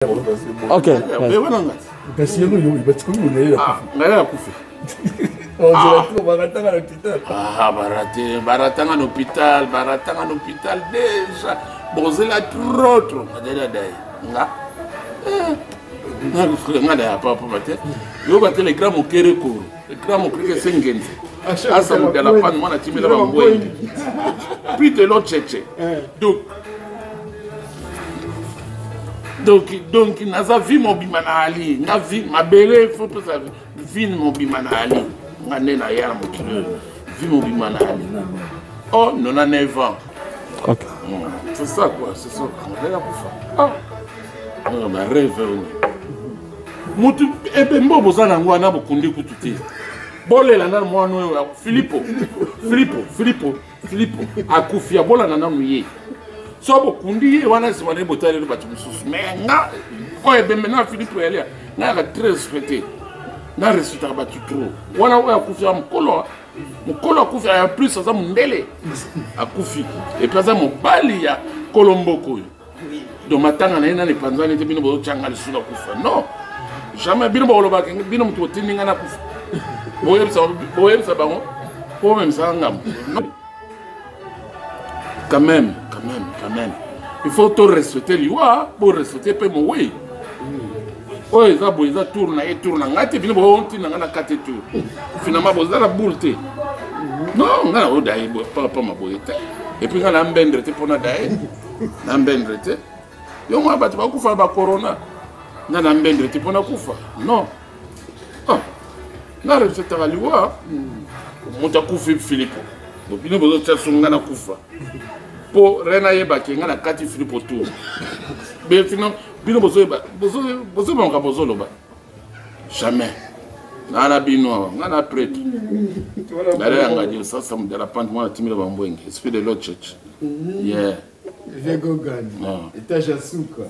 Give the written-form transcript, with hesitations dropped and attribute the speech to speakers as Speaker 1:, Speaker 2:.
Speaker 1: Ok.
Speaker 2: Kasi yango yo batikomi monele
Speaker 3: ah, ngai nakufi.
Speaker 2: Baratanga na hôpital.
Speaker 3: Ah, barate, baratanga na hôpital, baratanga na hôpital déjà. Bozela trop trop. Madela dai. Nga. Eh. Nga da papa papa te. Yo ba te le grand mokere ko. Le grand mokere sengenze. Asa mudala pan mwana timela ba mbwengi. Puis de l'autre tchétché. Donc donc naza vie mobimba na ali nga vie mabele fo pesa vie mobimba na ali nga nde naya na mokili oyo vie mobimba na ali oh 99 ans.
Speaker 1: Ok.
Speaker 3: C'est ça quoi, c'est ça. Ngai kufa ah ba rêve oyo mutu ebembe oyo boza na yango wana bokundi kutu te bolela nanu mwana oyo filipo filipo filipo Filipo akufi abolana nanu ye so bokundi ye wana nsima naye botaleli bato mosusu me nga oyo ebembe na filipo yalia nga yaka très respecte na respectaka bato trop wana oyo akufi ya mokolo mokolo akufi en plus aza mondele akufi epuis aza mobali ya kolo mboka oyo donc matanga na ye nani epanzani te bino bozotyanga lisusu nakufa non jamais bino bokolobaka bino moto botindi ngai nakufa boyebisa bango mpo omemisaka ngambo non quand même quand même quand même il faut to respecter liwa bo respecter mpe mowei oyo eza boye eza tour na ye tour na ngai te bino botinda ngai na kati tour finalement boza na boule te non ngai naoda ye papa maboye te epuis ngai na mbendre te mpo na daye na mbendre te yo mwa bato bakufa na bacorona nga na mbendre te mpo nakufa non ah, nga respectaka liwa moto akufi filipo bino bozotya so nga nakufa mpo re nayebaki nga na kati filipo tour bino bozoyeba makambo bozoloba jamais nga na bino awa nga na prêtre ngala yanga dio sasa mudala pante mwana timila bambwenge esprit de l'autre church yeah
Speaker 4: Vegogan, étage ya suka.